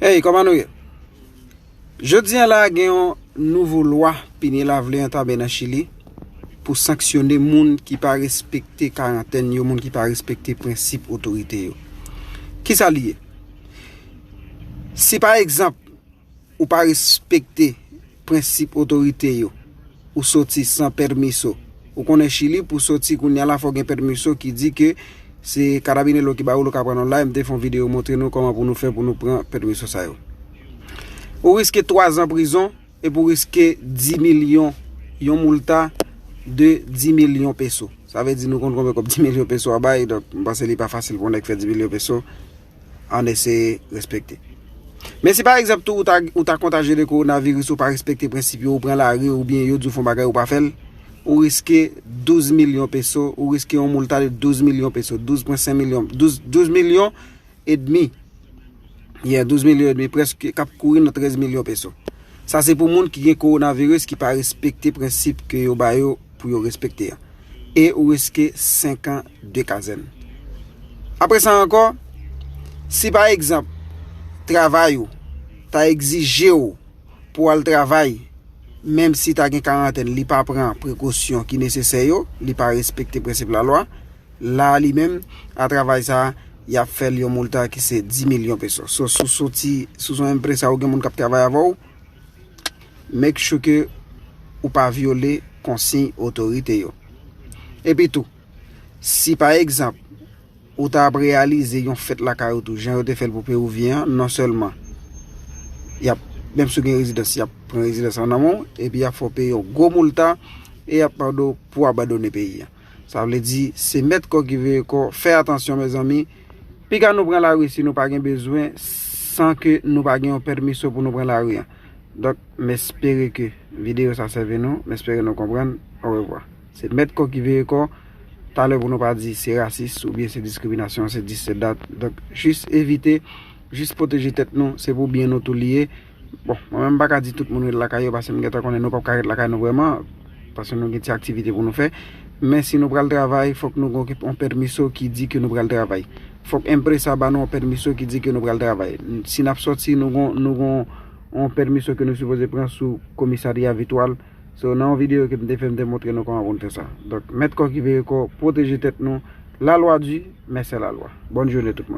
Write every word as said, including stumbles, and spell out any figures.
Hey, kòman nou ye? Jodi a la, gen yon nouvo lwa Pinela vle antamen nan Chili pou sanksyone moun ki pa respekte karantèn yo, moun ki pa respekte prensip otorite yo. Kisa li ye? Si pa egzanp, ou pa respekte prensip otorite yo, ou soti san pèmiso. Ou konnen Chili, pou soti kounye a la, fò gen pèmiso ki di ke se Carabineiro ki ba ou, ou ka pran yon la, m te fè yon videyo montre nou kòman pou nou fè pou nou pran pèmiso sa yo. Ou riske twa zan prizon, epi ou riske dis milyon, yon moulta de dis milyon peso. Sa vle di nou konn konbyen kòb dis milyon peso a bay, donk m panse li pa fasil pou yon nèg fè dis milyon peso, ann eseye respekte. Men si pa egzanp tou ou ta, ou ta kontajye de kowonaviris, ou pa respekte prensip yo, ou pran lari, oubyen yo di w fè yon bagay ou pa fè l, ou riske douz milyon peso, ou riske yon moulta de douz milyon peso, douz pwen senk milyon, douz, douz milyon edmi. Yeah, douz milyon edmi, prèske k ap kouri nan trèz milyon peso. Sa se pou moun ki gen kowonaviris ki pa respekte prensip ke yo ba yo pou yo respekte a. E ou riske senk an de kazèn. Apre sa ankò, si pa egzanp, travay ou ta egzije w pou w al travay, menm si ta gen karantèn, li pa pran prekosyon ki nesesè yo, li pa respekte prensip lalwa, la li menm, a travay sa, y ap fè l yon moulta ki se dis milyon peso. So, si w soti, si w se yon enpresa, ou gen moun k ap travay avè w, make sure ke ou pa vyole konsiy otorite yo. Epi tou, si pa egzanp, ou ta ap reyalize yon fèt lakay ou tou, jan yo te fè l pou Peruvyen an, non sèlman y ap, menm si w gen rezidans, y ap pran rezidans an nan men w, epi y ap fè w peye yon gwo moulta, e y ap mande w pou w abandone peyi a. Sa vle di, se mèt kò ki veye kò, fè atansyon, mezanmi. Piga nou pran lari si nou pa gen bezwen, san ke nou pa gen yon pèmiso pou nou pran lari an. Donk, m espere ke videyo sa sèvi nou, m espere nou konprann. Orevwa. Se mèt kò ki veye kò, talè pou nou pa di se rasis oubyen se diskriminasyon, se dis, se dat. Donk, jis evite, jis pwoteje tèt nou, se pou byen nou tou li ye. Bon, mwen menm m pa ka di tout moun ret lakay yo, paske m gentan konnen nou p ap ka ret lakay nou vrèman, paske nou gen ti aktivite pou nou fè. Men si nou pral travay, fòk nou gen yon pèmiso ki di ke nou pral travay. Fòk enpresa ba nou yon pèmiso ki di ke nou pral travay. Si n ap sòti, nou gon, nou gon yon pèmiso ke nou sipoze pran sou komisarya Vitwal. So, nan yon videyo ke m te fè, m te montre nou kòman pou n fè sa. Donk, mèt kò ki veye kò, pwoteje tèt nou. La loi dit, mais c'est la loi. Bonne journée tout moun.